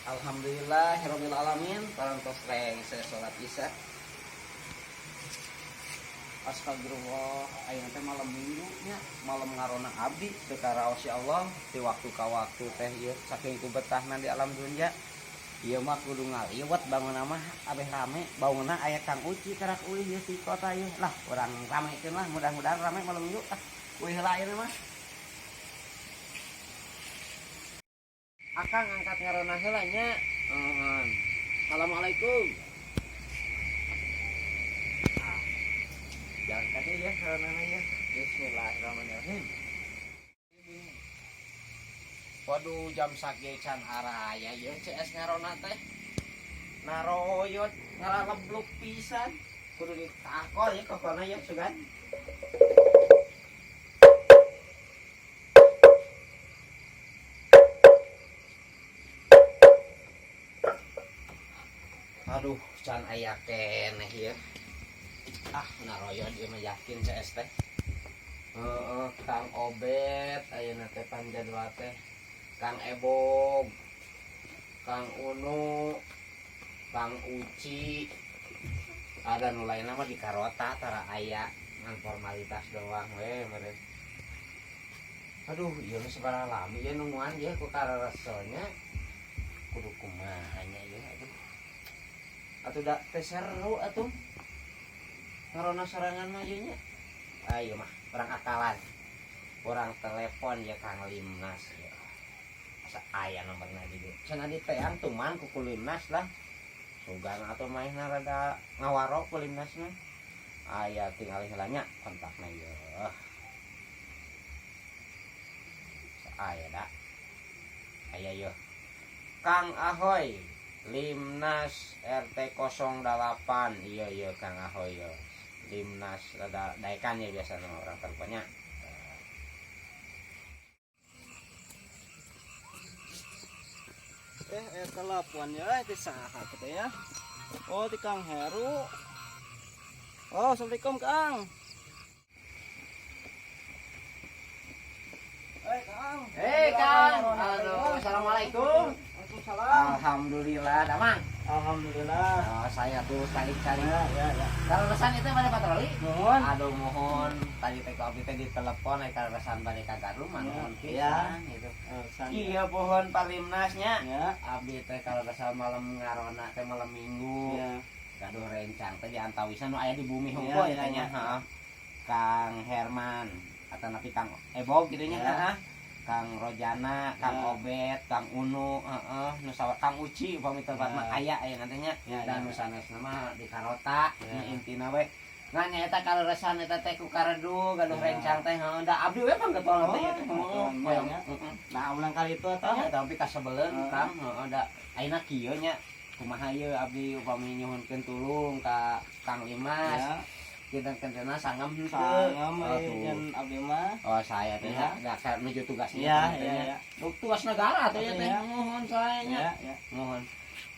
Alhamdulillah rabbil alamin, parantos rengse salat Isya. Astagfirullah, ayeuna teh malam Minggu nya, malam ngarona abdi teu karaos ya Allah, ti waktu ka waktu teh ieu saking ku betahna di alam dunya. Ieu mah kudu ngaliwet bangunna mah abeh rame, bangunna aya Kang Uci karak ulih ieu ti kota ieu. Lah, urang ramekeun lah, mudah-mudahan rame malam Minggu. Ah, ulih heula ayeuna mah. Akang angkat ngarona heula nya. Heeh. Assalamualaikum. Ah, jangan tadi ya ngaronana ya. Bismillahirrahmanirrahim. Waduh, jam sakieu can araya ieu CS ngarona teh. Naroyot ngaralebluk pisan. Kudu ditakol ya kokona ya sugan. Aduh, can aya keneh ieu. Ah, naroyot ieu mah yakin CS teh. Heeh, Kang Obet ayeuna teh pan jadwal teh. Kang Ebog, Kang Unu, Kang Uci, ada nu lainna mah di karota tara aya ngan formalitas doang we meureun. Aduh, ieu mah sabaraha lami ieu nungguan ieu ku kararesonya. Kudu kumaha nya ieu aduh. Atuh da teh seru atuh. Ngarona sorangan mah ieu nya. Ayo mah, urang akalan. Urang telepon ya Kang Limnas ya. Asa aya nomorna di dieu. Cenah diteang tuman ku Limnas lah. Sugan atuh maehna rada ngawaro ku Limnas mah. Aya tingali heula nya kontakna ieu. Asa aya da. Aya ieu. Kang Ahoy Limnas RT 08. Iya iya Kang Ahoy ieu. Limnas rada daekan ya biasa nama orang teleponnya. Telepon ya, ti saha kitu ya? Oh, ti Kang Heru. Oh, Assalamualaikum Kang. Eh, Kang. Hei Kang, aduh, assalamualaikum. Waalaikumsalam. Alhamdulillah, damang. Alhamdulillah. Oh, saya tuh cari-cari. Ya. Kalau resan itu pada patroli? Nuhun. Aduh, mohon tadi teh ku abdi teh ditelepon aya kaleresan bade ka Garut mah nuhun Ya. pisan gitu. Resan. Iya pohon Palimnasnya. Ya. Abdi teh kaleresan malam ngarona teh malam Minggu. Ya. Gaduh rencang teh di antawisna nu aya di bumi hungkul Ya, ya, ya, nya. ya. Heeh. Kang Herman atau napi Kang Ebog gitu nya Ya. heeh. Kang Rojana, Kang Ya. Obet, Kang Unu, heeh, nu sawa Kang Uci upami tempat Ya. mah aya aya nantinya. Ya, Dan ya. nu sanesna mah di Karota, Ya. nya intina we. Ngan nya eta kaleresan eta teh ku karedu gaduh Ya. rencang teh heuh da abdi we panggetol teh ieu teh. Oh, Heeh, ya, ya. heeh. Nah, ulang kali itu atuh Ah, nya. tapi kasebeleun Heeh. Kang, heeh da ayeuna kieu nya kumaha ieu abdi upami nyuhunkeun tulung ka Kang Limas. Ya. Kinten-kintena sangem henteu. Sangem Oh, tuh. jeung abdi mah. Oh, saya teh Ya. ya, da menuju tugasnya Ya, teh ya, nya. ya. Tugas negara teh ya teh. Ya. Mohon saya nya. Ya, ya. Mohon.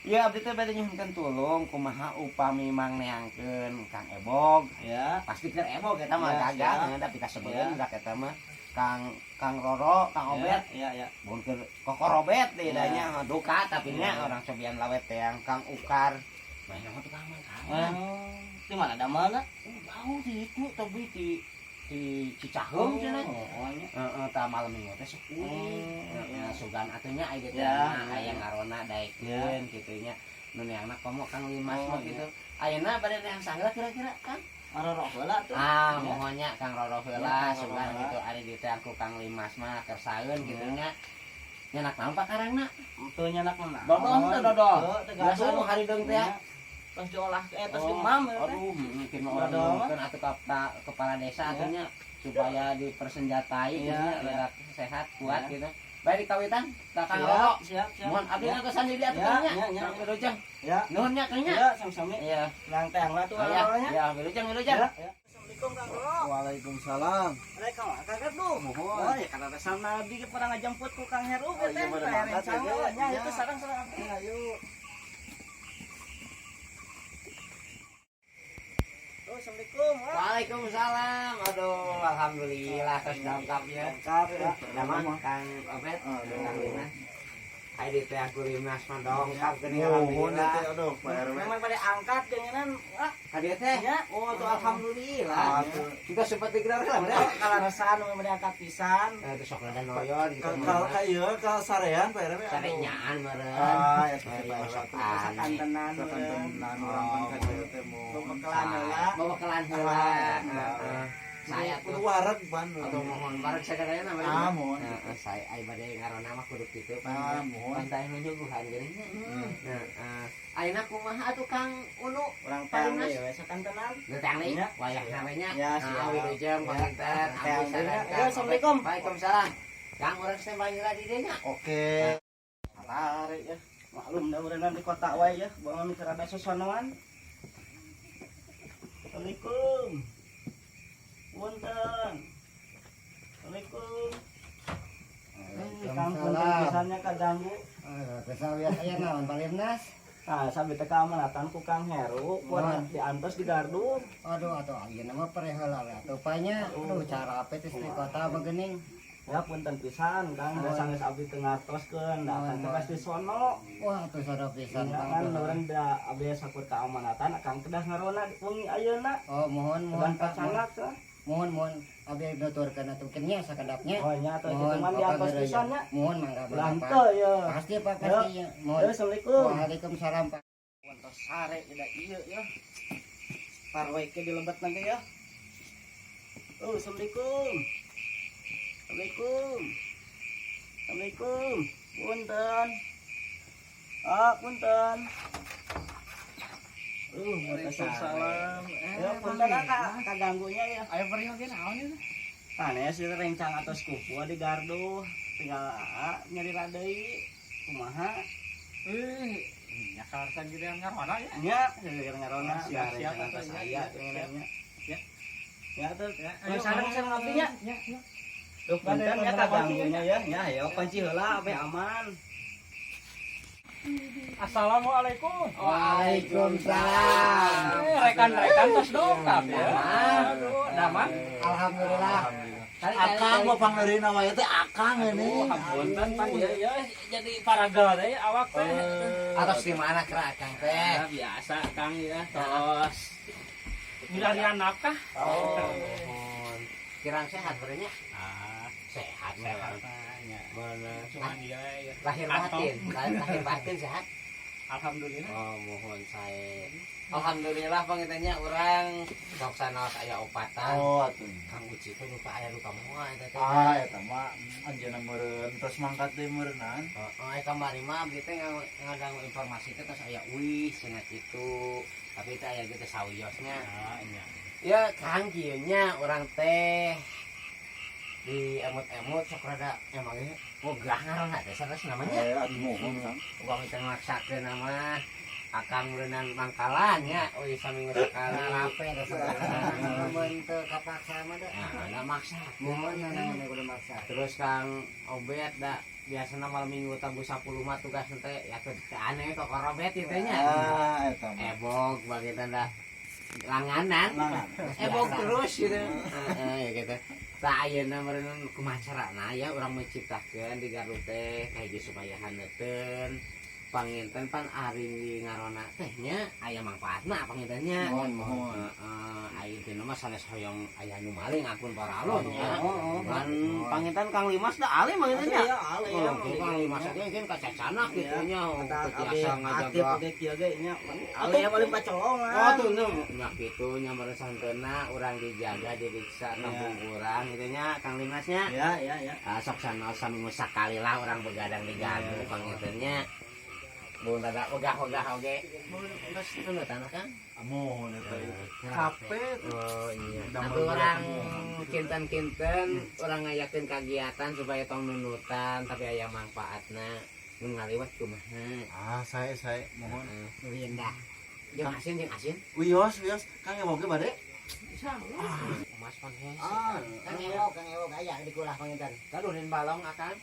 Ya abdi teh bade nyuhunkeun tulung kumaha upami mangneangkeun Kang Ebog. Ya. Pasti keur Ebog eta mah Ya, gagal siap. tapi kasebeleun Ya. dak eta mah Kang Kang Roro, Kang Obet. Ya, ya, ya. Mun keur kokorobet deui Ya. da nya duka tapi nya Ya. orang cobian lawet teh yang Kang Ukar. Main mah tukang mangkalan. Oh, di mana damelna? Oh, jauh di itu tapi di Cicaheum cenah. Oh, nya. Heeh, tah malam minggu teh sok ulih. Oh, Heeh, ya. sugan atuh nya aya teh Ya, mah ya. aya ngarona daekeun kitu nya. Nu neangna komo Kang Limas Oh, mah iya. gitu. Ayeuna bade neang sanggeula kira-kira Kang? Roro heula tuh. Ah, Ya. mohonnya Kang Roro heula Ya, Kang Roro sugan heula. gitu ari diteang ku Kang Limas mah kersaeun gitu Ya. nya. Nyenak naon pakarangna? Teu nyenak mah. Dodol teh dodol. Teu Biasa gaduh. nu harideung teh ya. Ya. Terus diolah terus dimam ya teh. Aduh, mungkin mah orang Dodol mah. mungkin atau kepala desa Ya. atunya supaya dipersenjatai Ya, gitu nya, ya. rada sehat kuat Ya. gitu. Baik di kawitan, ka Kang Siap, Roro. siap, siap. Mohon abdi Ya. ngatosan di dieu atuh Ya, Kang nya. ya, ya. Kang Wilujeng. Ya. Nuhun nya Kang nya. Ya, sami-sami. Iya. Nang teang lah tuh Oh, ya. Roronya. Ya, wilujeng wilujeng. Ya, ya. Assalamualaikum Kang Roro. Waalaikumsalam. Mereka mah kaget tuh. Mohon. Oh ya karena ada sama abdi ke pernah ngajemput ku Kang Heru Oh, iya, teh. pada Teh mangkat, rencang ya, nya ya. itu sareng-sareng abdi. Ayo. Tuh, Assalamualaikum. Wah. Waalaikumsalam. Aduh, alhamdulillah terus lengkap ya. Lengkap ya. Nama Kang Obet, Aduh. Kang Limas. Ai di teh aku Limas mah dongkap geuning, Mohon alhamdulillah. teh, aduh, Pak RW. Memang pada angkat jangan ah. Ka dieu teh. Ya. Oh, tuh alhamdulillah. Atuh. Kita sempat digelar lah, bener. Kalau resan memang pada angkat pisan. Eh, itu sok rada noyon gitu. Kalau kayak kalau sarean, Pak RW. Aduh. Sarenyaan meureun. Ah, ya teh, Pak RW. Sok Sakantenan. Sakantenan urang pan ka dieu teh mohon. Bebekalan heula. Bebekalan heula. Heeh. Saya Kudu tuh wareg pan. atau mohon bareng sagadayana namanya. Ah, mohon. Heeh, saya ai bade ngarona mah kudu kitu Ah, pan. mohon. Pantai nyuguhan geuning nya. Heeh. Ayeuna kumaha atuh, Kang Unu? Urang tang we sakantenan. Datang nih, Ya. wayahna we nya. Ya, siap. Ah, wilujeng panginten. Ya. Abdi sadar, Ya, Kang. Assalamualaikum. Waalaikumsalam. Kang, urang standby heula di dieu nya. Oke. Tarik ya. Maklum dah urang di kota wae ya, bangun mikir ada sosonoan. Assalamualaikum. Punten. Assalamualaikum. Eh, Kang, punten pisannya kaganggu. Kesawian aya naon, Pak Limnas? Nah, sampai teh kamanatan ku Kang Heru, buat Mohon. diantos di gardu. Aduh, atuh ayeuna mah pareheula we atuh panya. Aduh, carape teh di kota mah geuning. Ya punten pisan, Kang, da Mohon. sanggeus abdi teu ngartoskeun, da akang teh Mohon. pasti sono. Wah, atuh sada pisan, Ya Kang. kan urang da abdi sakur keamanatan, akang kedah ngarona wengi ayeuna. Oh, mohon mohon, Mohon Pak. pacanak teh. Mohon mohon, abdi nuturkeun atuh nya sakedapnya. Oh nya atuh Mohon, kitu mah Bapak diantos geureuy. pisan nya. Mohon mangga mangga, Ulah Pak. henteu ya. Pasti, Pak, pasti ya. Mohon. Ya, Assalamualaikum. Waalaikumsalam, Pak. Tos sare da ieu ya. Parwe ke di lebet nanti ya. Oh, Assalamualaikum. Assalamualaikum. Assalamualaikum. Punten. Ah, punten. Waalaikumsalam. Ya, punten ah, kaganggunya ya. Ayo pergi oge naon ieu? Sanes ieu rencang atos kupu di gardu. Tinggal ah, nyari deui. Kumaha? Eh, nya kalasan gitu yang ngarona ya. Nya, gara ngarona, Siap, siap, rencang atos atuh, aya ya, cenah. Ya. Ya tuh. Ya, Ayo sareng sareng abdi nya. Ya, ya. Duh, punten ya kaganggunya ya. Ya, ayo kunci heula abe aman. Assalamualaikum. Waalaikumsalam. Eh, rekan-rekan tos dongkap ya. Damang. Aduh, damang. Alhamdulillah. Akang mah pangneurina wae teh akang ini. Aduh, hapunten pan ieu ya jadi paraga teh awak teh. Atos di mana kera Akang teh? Ya, biasa Kang ya, tos. Milarian nafkah. Oh, mohon. Kirang sehat berenya? Ah, Sehat, sehat sehat. nya. Bener. Cuman dia ya. Lahir batin, lahir batin sehat. Alhamdulillah. Oh, mohon saya. Alhamdulillah pangintennya urang sok sanaos aya opatan. Oh, atuh. Kang Uci teh lupa aya luka moal eta teh. Ah, eta mah anjeunna meureun terus mangkat deui meureunnan. Heeh, oh, kamari mah abdi teh ngadangu informasi teh tos aya uih cenah kitu. Tapi teh aya gitu sawiosnya. Ah, nya. Ya, Kang, kieu nya urang teh di emut-emut sok rada emangnya wegah ngaranna teh sanes namanya. Eh, atuh mohon, Kang. Upami teh maksakeun nama Akang meureunnan mangkalan nya, euy saminggu sakali. Rape da saudara. Mun teu kapaksa mah da. Nah, da maksa. Mohon naon kudu maksa. Terus Kang Obet da biasana malam minggu tabuh 10 mah tugas teh ya teu aneh kok korobet ieu teh nya. Ah, eta mah. Ebog bagi tanda langganan. Langan. Ebog terus gitu. Heeh, ya gitu. Tah ayeuna meureun kumaha carana ya urang menciptakeun di Garut teh kahiji supaya haneuteun panginten pan ari ngarona teh nya aya mangfaatna pangintennya. Mohon mohon. Heeh, aya teh mah sanes hoyong aya nu maling ampun paralon nya. Oh, Kan panginten Kang Limas da alim panginten nya. Ya, ale ya. Oh, Kang Limas oge kan kacacanak gitu nya, Kata teu abdi tiasa aktif ngajaga. oge kieu ge nya. Ale ya paling pacolongan. Oh tuh nu nya kitu nya meureun santeuna urang dijaga diriksa kampung urang gitu nya Kang Limasnya. Ya, ya, ya. Ah, sok sanaos saminggu sakali lah urang begadang di Gardu pangintennya. Mun rada wegah-wegah oge. Mun geus nundutan Kang. Mohon eta. Capek. Oh iya. Damel Atuh urang berat. kinten-kinten urang ngayakeun kagiatan supaya tong nundutan tapi aya manfaatna. Mun ngaliwat kumaha? Ah, saya mohon. Heeh. Dah. Jeung asin, jeung asin. Wios, wios, Kang Ewok ge bade? Mas pan hese. Ah, Kang Ewok, Kang Ewok aya di kulah panginten. Kaduh balong akang.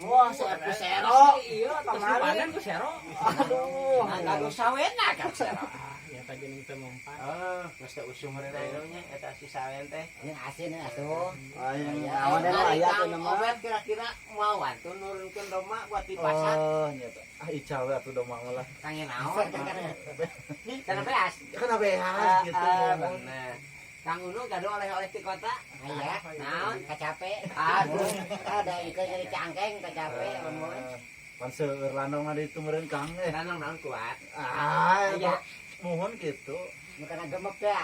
Wah, si ku sero. Iya, Kemarin. ku sero. Aduh, Kaduh sawena Kang sero. Ya Eta geuning teu mempan. Ah, geus teu usum meureun aya nya eta si sawen teh. Yang asin atuh. Ayo, Aya. awan Ari aya Kang teh nama. Obet kira-kira mau tuh nurunkeun domba buat di pasar. Oh, nya teh. Ah, ical we atuh domba mah lah. Kang naon? Kana beas. Kana beas gitu. Ah, bener. Kang Unu gaduh oleh-oleh di kota. Aya. Naon? Kacape. Aduh. Ada ikan jadi cangkeng kacape mun. Pan seueur landong mah ditu meureun Kang eh. Lanang naon kuat. Ah, Iya. Mohon gitu. Bukan gemek ya.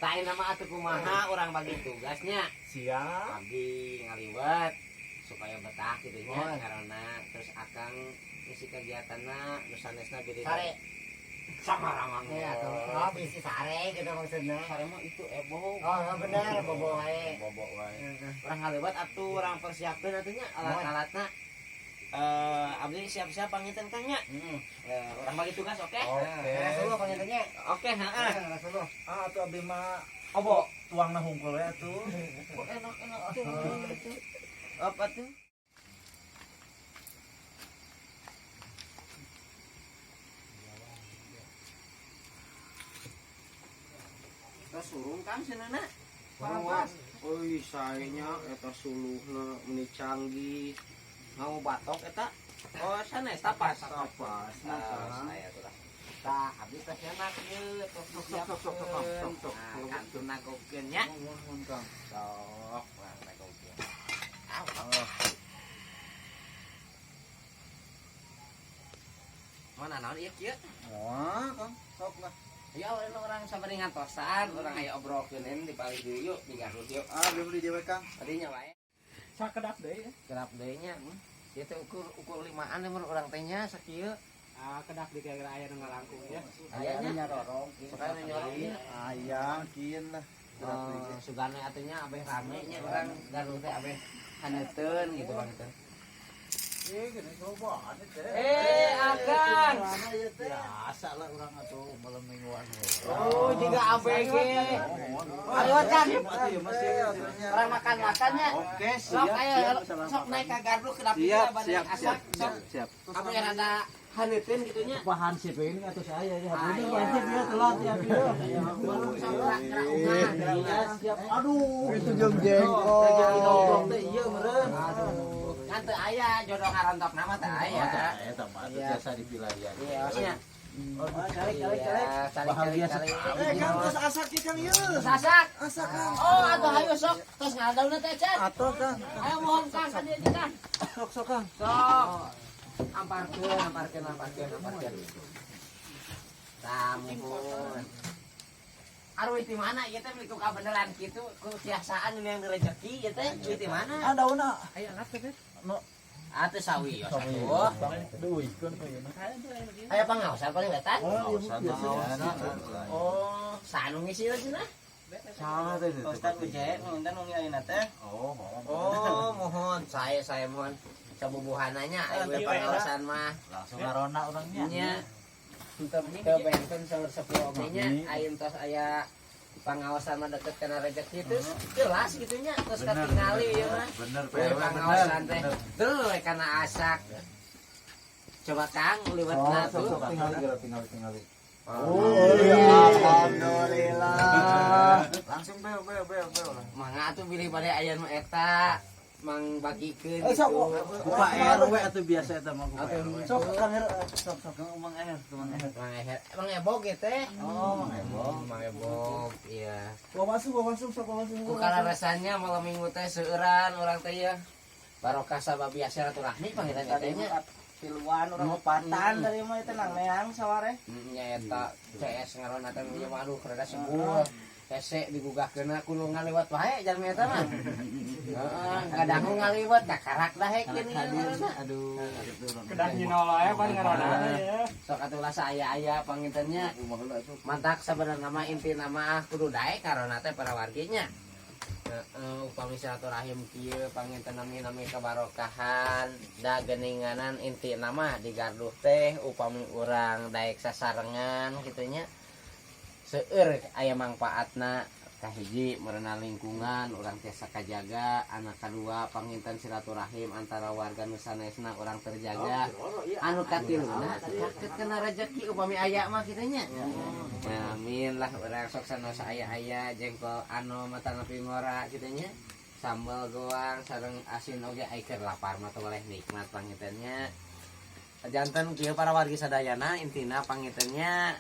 Tah nama atuh kumaha urang bagi tugasnya. Siap. Pagi ngaliwet supaya betah gitu nya Oh. karena terus akang ngisi kegiatanna nu sanesna biri Sare. samarangan. Ya atuh. Oh, bisi sare gitu maksudnya. Sare mah itu ebo. Oh, bener bobo wae. Bobok wae. Urang ngaliwet atuh urang persiapkeun atuh nya alat-alatna. Abdi siap-siap panginten Kang nya. Heeh. Urang bagi tugas oke? Oke. Rasulullah pangintennya. Oke, heeh. Rasulullah. Ah, atuh abdi mah Obo. tuangna hungkul we atuh. Kok enak-enak tuh. Apa tuh? Kita surung Kang cenah. Paras. Oi, saenya eta suluhna meni canggih. Mau batok eta? Oh, sanes tapas. Tapas. Nah, saya tuh lah. Tah, abdi teh enak ieu, tos Sok, sok, sok, sok, sok, sok, sok. Nah, kantun nagogkeun nya. Mohon Kang. Sok, urang nagogkeun. Au. Mana naon ieu kieu? Wah, Kang, sok lah. Ya orang sabari ngantosan, urang aya obrolkeun di palih dieu yuk, di Garut yuk. Ah, belum di dewe Kang. Tadinya wae. Sakedap deui ya. Kerap deui nya. Ieu teh ukur ukur limaan mun urang teh nya sakieu. Ah, kedap di kira-kira aya nu ngalangkung ya. Aya nya. Nyorong. Suka nyorong nya. Ayang kieu lah. Oh, sugana atuh nya abeh rame nya urang Garut teh abeh haneuteun gitu bang teh. Eh, gini cobaan teh. Eh, Akang. Biasa lah urang atuh malam mingguan. Oh, juga ABG. Ayo, Kang. Orang makan-makannya. Oke, Sok siap. ayo siap, sok naik ke gardu kedap Siap, bade siap, asak, siap, sok. siap, siap. Apa yang ada haneuteun gitu nya? Bahan sip ini atau saya ya. Ah, Ini iya. wajib ya telat ya. Sok gerak ungah. Iya, siap. Aduh, Itu jeung jengkol. teh ieu meureun. Aduh, kan teu aya jodoh ngarontok nama teu aya. Eta mah atuh biasa dipilarian. Iya, maksudnya. Oh, calik calik calik. Iya, calik calik calik. Eh, Kang terus asak ieu Kang ieu. Sasak. Asak Kang. Oh, atuh hayu sok tos ngadauna teh Cen. Atuh Kang. Ayo mohon Kang ka dieu Kang. Sok sok Kang. Sok. Amparkeun, amparkeun, amparkeun, amparkeun. Tah, muhun. Arwih di mana ieu teh meuli ku kabeneran kitu, ku tiasaan yang rezeki ieu teh duit di mana? Ah, daunna. Aya alat teh. Atuh sawi yo satuh. Duikeun ayeuna. Aya pangaosan paling wetan. Oh, iya biasa. Oh, sanu ngisi cenah. Salah teh. Ustaz Uje, nginten wengi ayeuna teh. Oh, mohon. Oh, mohon saya mohon sabubuhananya aya we pangaosan mah. Langsung ngarona urangnya. Nya. Teu benten saur sepuh oge nya ayeuna tos aya pangaosan mah deket kana rezeki terus jelas gitu nya terus katingali ieu mah. Bener, We pangaosan teh teu we kana asak. Coba Kang liwetna Sok tuh. sok tinggali geura tinggali tinggali. Oh, alhamdulillah. Langsung beo beo beo beo lah. Mangga atuh bilih bade aya nu eta mang bagikeun Eh, sok gitu. ku Pak RW atuh biasa eta mah ku Pak RW. Sok Kang Her, sok sok Mang Eher, Mang Eher. Mang Eher, Mang Ebog gitu teh. Oh, Mang Ebog. Mang Ebog, iya. Gua masuk, gua masuk, sok gua masuk. Ku kalaresannya malam minggu teh seueuran urang teh ya. Barokah sabab biasa silaturahmi panggilan teh nya. Tiluan urang opatan dari mah itu nang neang saware. Nya eta CS ngaranna teh ieu mah aduh rada sebul. Hese digugahkeunna kudu ngaliwat wae jalmi eta mah. Heeh, ngadangu ngaliwat kakarak daek geuning ngaranna. Aduh, gitu urang. Kedah nyinol wae pan ngaranna ya. Sok atuh lah saaya-aya pangintennya. Mantak sabenerna mah inti nama kudu daek karena teh para warginya. Heeh, upami silaturahim kieu panginten nami-nami kebarokahan da geuninganan inti nama di garduh teh upami urang daek sasarengan kitu nya. Seueur aya mangpaatna Kahiji merenah lingkungan urang tiasa kajaga, anu kadua panginten silaturahim antara warga nu sanesna urang terjaga, anu katiluna caket kana rejeki upami aya mah kitu nya. Amin lah, urang sok sanaos aya-aya jengkol anu mata nepi ngora kitu nya, sambal goang sareng asin oge, ai keur lapar mah teu boleh nikmat panginten nya. Janten kieu, para wargi sadayana, intina panginten nya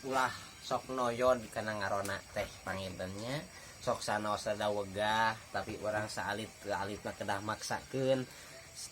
ulah sok noyod kana ngarona teh panginten nya. Sok sanaos rada wegah, tapi urang saalit alitna kedah maksakeun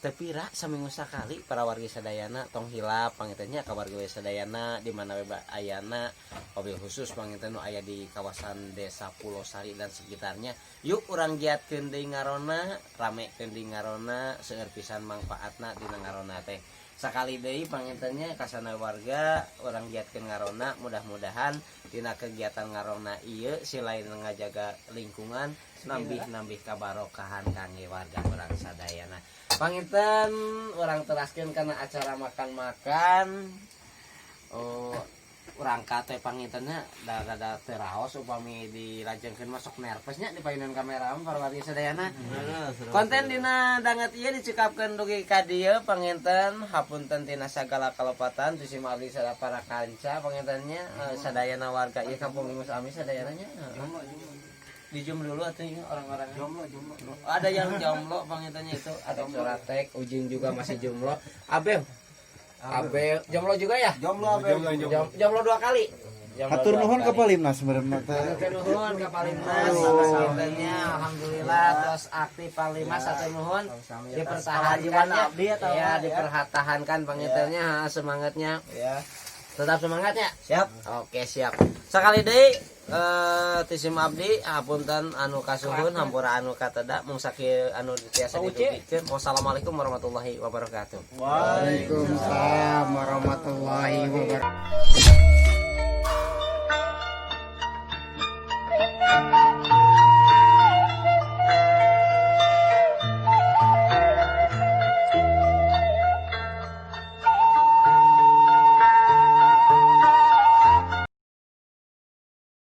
teu pira saminggu sakali. Para wargi sadayana, tong hilap panginten nya ka wargi sadayana di mana we ayana, wabil khusus panginten nu aya di kawasan Desa Pulosari dan sekitarnya, yuk urang giatkeun deui ngarona, ramekeun deui ngarona. Seueur pisan mangfaatna dina ngarona teh. Sakali deui panginten nya, kasana warga, urang giatkeun ngarona. Mudah-mudahan dina kegiatan ngarona ieu selain ngajaga lingkungan, nambih-nambih kabarokahan kangge warga urang sadayana. Panginten urang teraskeun kana acara makan-makan. Oh, urang kate panginten nya da rada teu raos, upami dilajengkeun masuk nervous nya di payunan kamera mah. Para wargi sadayana, konten dina danget ieu dicekapkeun dugi ka dieu. Panginten hapunten tina sagala kalepatan ti sim abdi sada para kanca panginten nya, sadayana warga ieu Kampung Limus Amis sadayana nya. Di zoom dulu atuh ieu orang-orang. Jomblo, jomblo. Ada yang jomblo panginten nya, itu ada Soratek Ujing juga masih jomblo. Abe, Abe jomblo juga ya? Jomblo abe. Jomblo dua kali. Jomblo Hatur dua nuhun kali. ka Palimnas meureun teh. Hatur nuhun ka Palimnas panginten nya, alhamdulillah terus aktif Palimnas. Hatur nuhun, dipertahankan ya. Abdi atau ya, apa, ya. Dipertahankan panginten nya, semangatnya. Ya. Tetap semangat ya. Siap. Oke, siap. Sekali deui ti sim abdi hapunten anu kasuhun, hampura anu kateda, mung sakieu anu tiasa didugikeun. Wassalamualaikum warahmatullahi wabarakatuh. Waalaikumsalam warahmatullahi wabarakatuh.